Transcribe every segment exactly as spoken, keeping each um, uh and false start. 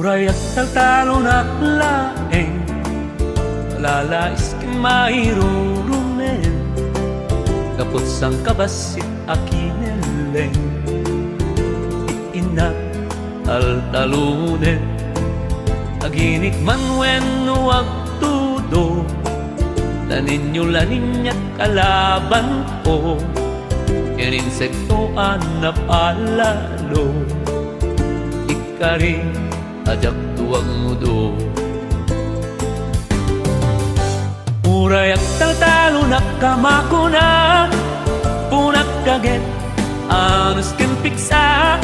Uray agtaltalonak laeng, malalaes ken mairurumen, gapu sangkabassit a kinelleng. Ti innak taltalonen, aginik man wenno agtudo, La Niño, La Niña kalabanko, ken insekto a napalalo. Ikari a diak tuagmudo. Uray agtaltalonak a makuna, punak kaget, anus ken pigsa,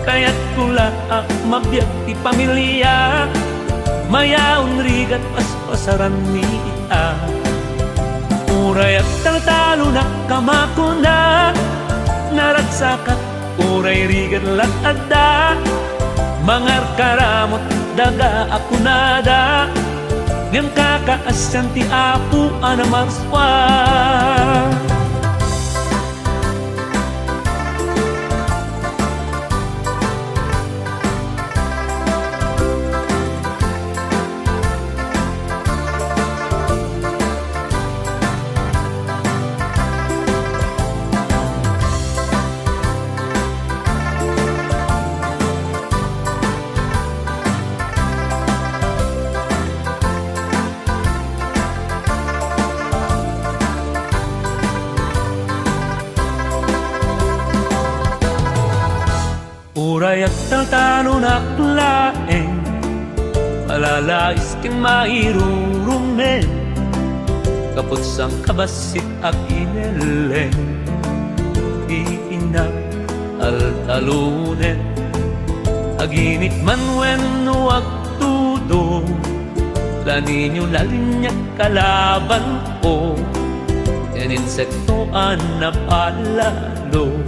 kayatko la a mabiag ti pamilia, mayaon rigat paspasaranmi ita. Uray agtaltalonak a makuna, naragsakak, uray rigat la adda, mangarkaramut daga a kunada, ngem kakaasian ti Apo a namarsua. Uray agtaltalonak laeng, malalaes ken mairurumen, gapu sangkabassit a kinelleng. Ti innak taltalonen, aginik man wenno agtudo, La Niño, La Niña kalabanko, ken insekto a napalalo.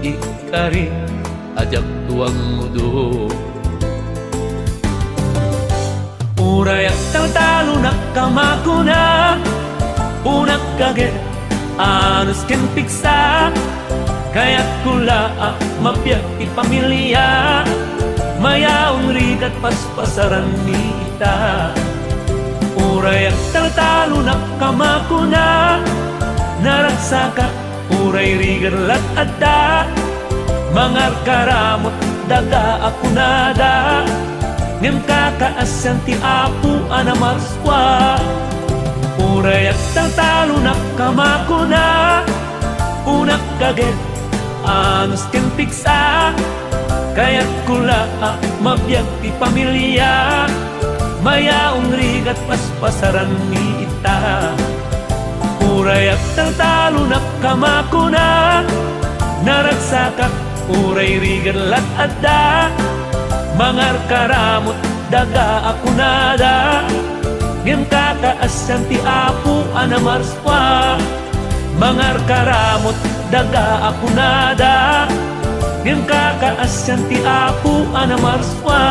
Ikari a diak tuagmudo. Uray agtaltalonak a makuna, punak kaget, anus ken pigsa, kayatko la a mabiag ti pamilia, mayaon rigat paspasaranmi ita. Uray agtaltalonak a makuna, naragsakak, uray rigat la adda, mangarkaramut daga a kunada, ngem kakaasian ti Apo a namarsua. Uray agtaltalonak a makuna, punak kaget, anus ken pigsa, kayatko la a mabiag ti pamilia, mayaon rigat paspasaranmi ita. Uray agtaltalonak a makuna, naragsakak, uray rigat la adda, mangarkaramut daga a kunada, ngem kakaasian ti Apo a namarsua. Mangarkaramut daga a kunada, ngem kakaasian ti Apo a namarsua.